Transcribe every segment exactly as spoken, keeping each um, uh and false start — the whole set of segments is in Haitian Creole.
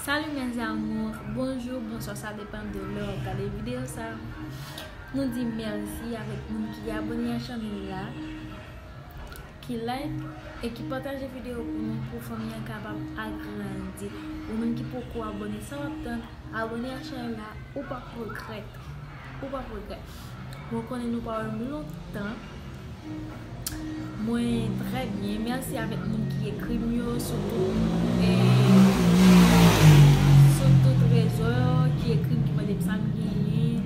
Salut mes amours, bonjou, bonswa, sa depann de lè w ap gade videyo sa. Nou di mèsi avèk moun ki abòne a chanèl la, ki like e ki pataje videyo pou nou, pou fanmi an kapab agrandi. Ou menm ki poko abòne, sa w ap tann, abòne a chanèl la, ou p ap regrèt. Ou p ap regrèt. Mwen konnen nou pa wè m lontan. Mwen trè byen. Mèsi avèk moun ki ekri m yo, sou tout, eh, sou tout rezo yo, ki ekri m, ki mande m sa m genyen.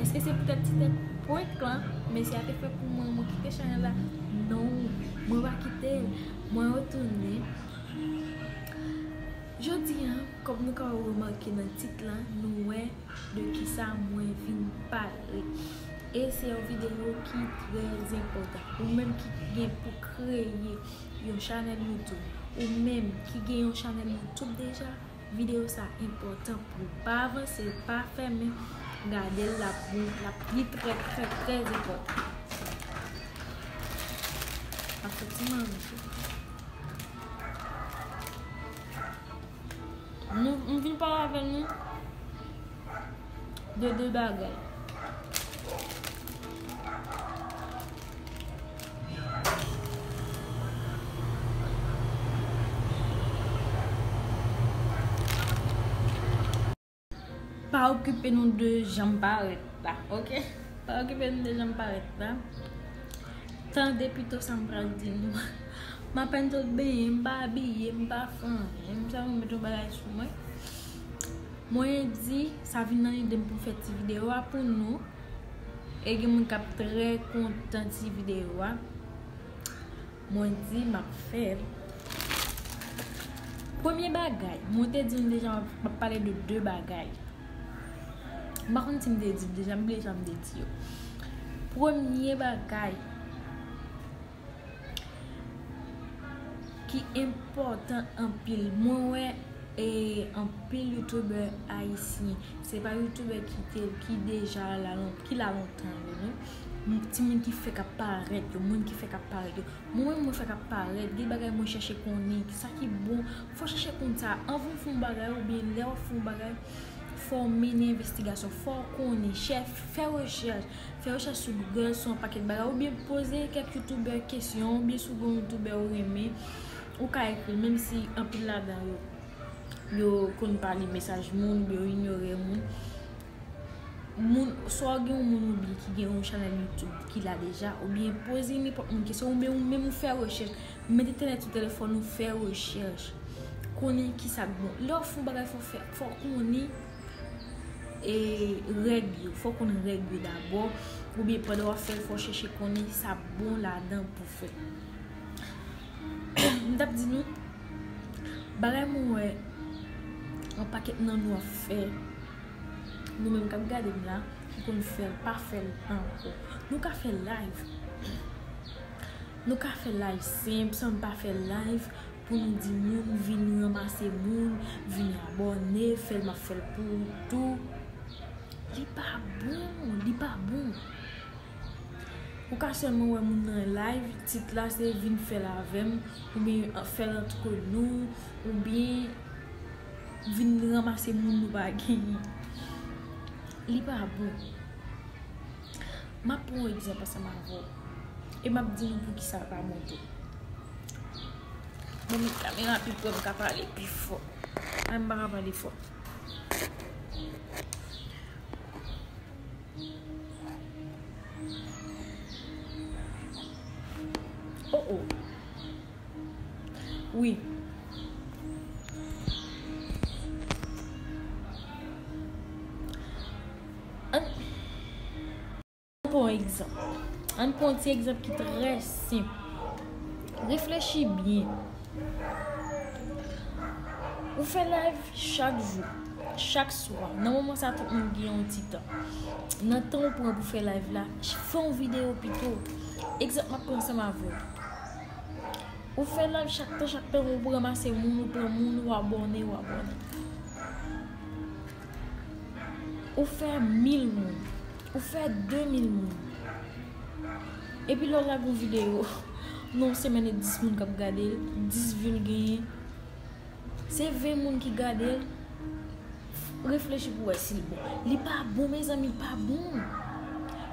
Èske se poutèt ti tèt prank lan? Mèsi a te fè pou mwen, mwen kite chanèl la. Non, mwen pa kite l. Mwen retounen. Jodi a, kòm nou ka remake nan tit lan, nou wè de kisa mwen vin pale. E se yon videyo ki trè enpòtan. Ou menm ki gen pou kreye yon chanèl YouTube, ou menm ki gen yon chanèl YouTube deja, videyo sa enpòtan pou w. Pa avanse, pa fèmen, gade l, l ap bon, l ap li trè, trè, trè enpòtan. Ap fè ti manje. Nou, m vin pale avè nou de de bagay. Pa okipe nou de jan m parèt la, oke? Pa okipe nou de jan m parèt la. Tande pito sa m pral di nou. M apèn sot benyen, m pa abiye, m pa fè anyen. M sèlman met yon bagay sou mwen. Mwen di, sa vin nan lide m pou m fè ti videyo a pou nou. E gen moun k ap trè kontan ti videyo a. Mwen di m ap fè l. Premye bagay, mwen te di nou deja m ap pale de de bagay. M pa konn si m te di l deja, m bliye sa m te di yo. Premye bagay ki enpòtan anpil, mwen wè, e, anpil youtubè ayisyen, se pa youtubè ki te, ki deja la lon-, ki la lontan yo, non. M-, timoun ki fèk ap parèt yo, moun ki fèk ap parèt yo. Mwen menm, mwen fèk ap parèt, gen bagay mwen chèche konnen, kisa ki bon, fò chèche konn sa. Anvan w fè yon bagay, oubyen lè w ap fè yon bagay, fò w mennen envestigasyon, fò w konnen, chè-, fè rechèch, fè rechèch sou Google, sou yon pakèt bagay, oubyen poze kèk youtubè kesyon, oubyen si w gen yon youtubè ou renmen, ou ka ekri l, menm si anpil ladan yo, yo konn pa li mesaj moun, oubyen yo inyore moun. Moun, swa w gen yon moun oubyen ki gen yon chanèl YouTube ki la deja, oubyen poze nenpòt moun kesyon, oubyen ou menm ou fè rechèch, met entènèt sou telefòn ou, fè rechèch, konnen kisa k bon. Lè w fè yon bagay, fò w fè, fò w konnen, e, règ yo, fò w konn règ yo dabò, oubyen pandan w ap fè l, fò w chèche konnen sa k bon ladan pou w fè. M t ap di nou, bagay mwen wè yon pakèt nan nou ap fè, nou menm k ap gade m la, ki konn fè l, pa fè l ankò. Nou ka fè live. Nou ka fè live senp, san n pa fè live pou nou di moun vin ranmase moun, vin abòne, fè l, m ap fè l pou ou tou. Li pa bon, li pa bon. Ou ka sèlman wè moun nan live, tit la se vin fè l avè m, oubyen fè l antre nou, oubyen vin ranmase moun nou pa genyen. Li pa bon. M ap pran yon egzanp ansanm avè w. E m ap di nou poukisa l pa bon tou. Bon, men kamera pi pre, m ka pale pi fò. Ay, m pa ka pale fò. Oh, oh. Wi. Ann, ann pran yon egzanp. Ann pran yon ti egzanp ki trè senp. Reflechi byen. Ou fè live chak jou, chak swa. Nan moman sa, tout moun gen yon ti tan. Nan tan ou pran pou fè live la, fè yon videyo pito. Egzanp, m ap pran ansanm avè w. Ou fè live chak tan, chak tan, ou ranmase moun, ou pran moun, ou abòne, ou abòne. Ou fè mil moun, ou fè de mil moun. Epi lè w lage yon videyo, nan yon semèn e dis moun k ap gade l, dis vi l genyen. Se ven moun ki gade l, Reflechi pou wè si l bon. Li pa bon, mezanmi, li pa bon.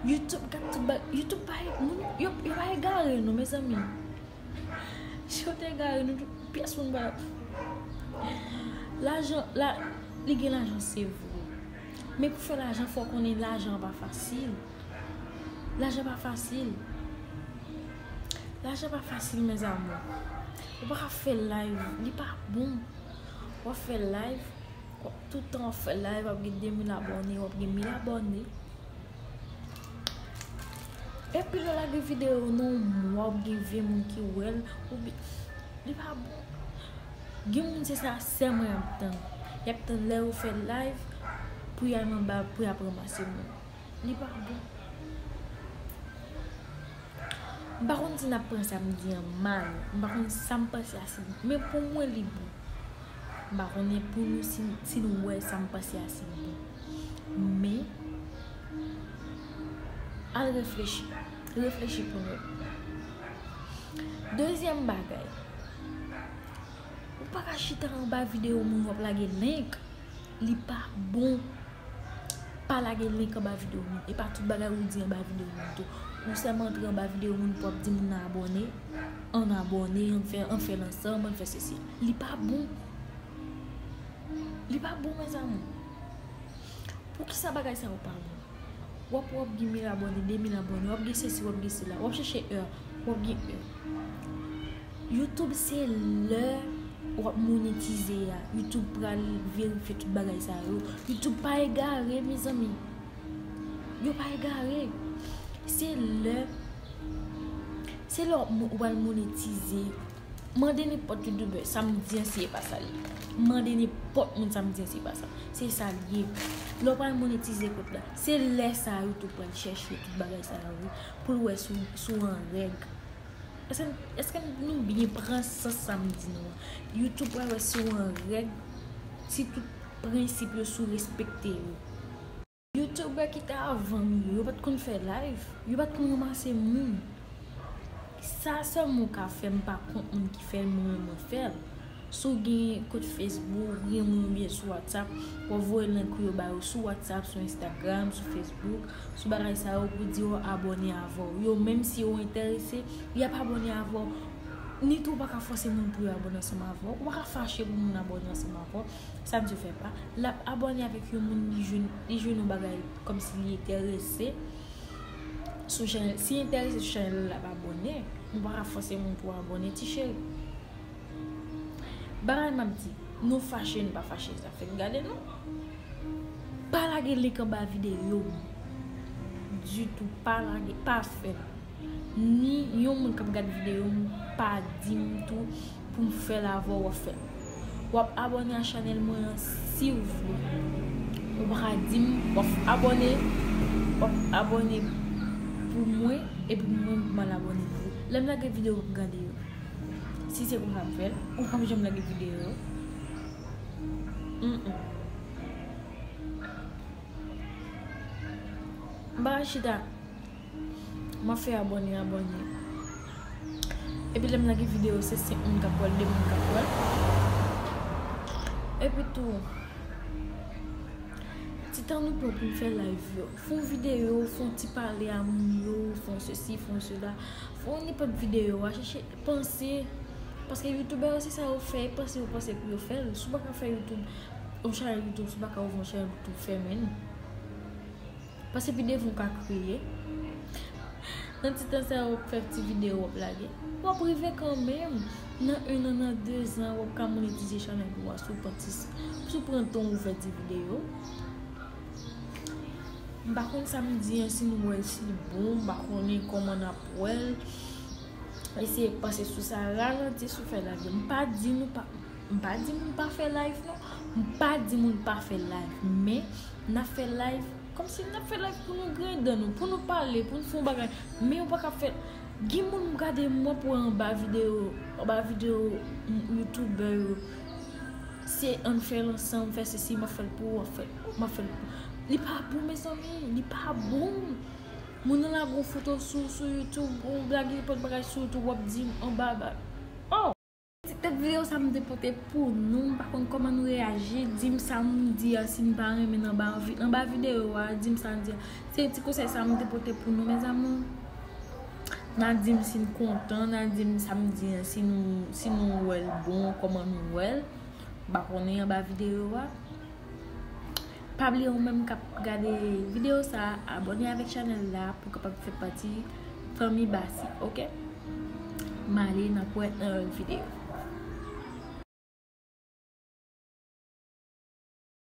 YouTube gad tout ba-, YouTube pa, moun, yo, yo pa egare non, mezanmi. Si yo te egare, nou tout, pyès moun pa t ap. Lajan, la, li gen lajan, se vre. Men pou fè lajan, fò w konnen lajan pa fasil. Lajan pa fasil. Lajan pa fasil, mes amours. Ou pa ka fè live, li pa bon. W ap fè live, w ap, tout tan w ap fè live, w ap gen de mil abòne, w ap gen mil abòne. Epi lè w lage videyo nan yon mwa, w ap gen ven moun ki wè l, oubyen, li pa bon. Gen moun se sa sèlman y ap tann. Y ap tann lè yo fè live pou y al anba, pou y ap ranmase moun. Li pa bon. M pa konn si n ap pran sa m di an mal. M pa konn sa m panse a si, men pou mwen li bon. M pa konnen pou nou si, si nou wè sa m panse a si bon. Men, al reflechi. Reflechi pou nou. Dezyèm bagay. Ou pa ka chita anba videyo moun w ap lage link. Li pa bon. Pa lage link anba videyo moun. E pa tout bagay ou di anba videyo moun tou. Ou sèlman antre anba videyo moun pou ap di moun nan abòne. Ann abòne, ann fè, ann fè l ansanm, ann fè sesi. Li pa bon. Li pa bon, mes amours. Poukisa bagay sa yo pa bon? W ap, w ap gen mil abòne, de mil abòne, w ap gen sesi, w ap gen sela, w ap chèche è, w ap gen è. YouTube se lè w ap monetize a. YouTube pral verifye tout bagay sa yo. YouTube pa egare, mezanmi. Yo pa egare. Se lè, se lè w ap mo-, w pral monetize. Mande nenpòt youtubè, sa m di an, si e pa sa li. Mande nenpòt moun, sa m di an, si e pa sa. Se sa li ye. Lè w pral monetize kont la, se lè sa a YouTube pral chèche tout bagay sa yo pou l wè si w, si w an règ. Èske, èske nou byen pran sans sa m di nou an? YouTube pral wè si w an règ, si tout prensip yo, si w respekte yo. Youtubè ki te avan m yo, yo pa t konn fè live, yo pa t konn ranmase moun. Sa sèlman w ka fè, m pa kont moun ki fè l, mwen menm mwen fè l. Si w gen kont Facebook, ou gen moun oubyen sou WhatsApp, w ap voye link ou yo ba yo sou WhatsApp, sou Instagram, sou Facebook, sou bagay sa yo pou di yo abòne avè w. Yo menm si yo enterese, y ap abòne avè w. Nitou w pa ka fòse moun pou yo abòne ansanm avè w. Ou pa ka fache pou moun abòne ansanm avè w. Sa Dye fè pa. L ap abòne avèk yon moun li jwenn, li jwenn yon bagay kòmsi li enterese. Sou chanèl, si enterese sou chanèl la, l ap abòne. Nou pa ka fòse moun pou abòne, ti cheri. Bagay m ap di, nou fache, nou pa fache, sa fèk gade nou. Pa lage link anba videyo m. Ditou, pa lage, pa fè l. Ni yon moun k ap gad videyo m pa di m tou pou m fè l avè w, w ap fè l. W ap abòne a chanèl mwen an si w vle. Ou pa ka di m w ap abòne, w ap abòne pou mwen, epi mwen m al abòne pou ou. Lè m lage videyo, w ap gade yo. Si se konsa m fè l, ou p ap janm lage videyo yo. Mm, mm. M pa ka chita. M ap fè abòne, abòne. Epi lè m lage videyo, se senk moun k ap wè l, de moun k ap wè l. Epi tou, ti tan nou pran pou n fè live yo. Fè yon videyo, fè yon ti pale a moun yo, fè yon sesi, fè yon sela. Fè yon nenpòt videyo, a chèche panse. Paske youtubè yo, se sa yo fè, panse yo panse pou yo fè l. Si w pa ka fè YouTube, yon chanèl YouTube, si w pa ka ouvè yon chanèl YouTube, fèmen l. Paske pi devan w ka kreye. Nan ti tan sa yo w ap fè ti videyo w ap lage. W ap rive kanmenm. Nan en an, nan de zan, w ap ka monetize chanèl ou a si w pran ti, si w pran tan w ouvè ti videyo. M pa konn sa m di an, si nou wè l, si l bon, m pa konnen kòman n ap wè l. Eseye panse sou sa, ralanti sou fè live yo. M pa di nou pa, m pa di moun pa fè live non. M pa di moun pa fè live, men n ap fè live kòmsi n ap fè live pou nou griyen dan nou, pou nou pale, pou nou fè yon bagay. Men yo pa ka fè. Gen moun m gade m wè pou anba videyo, anba videyo youtubè yo. Se ann fè l ansanm, fè sesi, m ap fè l pou ou, w ap fè l, m ap fè l pou. Li pa bon, mezanmi, li pa bon. Moun nan lage yon foto sou, sou YouTube, ou lage nenpòt bagay sou YouTube, w ap di m anba bagay. Oh! Ti tèt Videyo sa m te pote pou nou, m pa konn kòman nou reyaji. Di m sa m di a, si n pa renmen anba, anba videyo a, di m sa n di a. Se ti konsèy sa m te pote pou nou, mezanmi. N a di m si n kontan, n a di m sa m di a, si nou, si nou wè l bon, kòman nou wè l. M pa konnen anba videyo a. Pa bliye ou menm k ap gade videyo sa, abòne avèk chanèl la pou w kapab fè pati fanmi Basi, oke? M ale, n ap wè nan lòt videyo.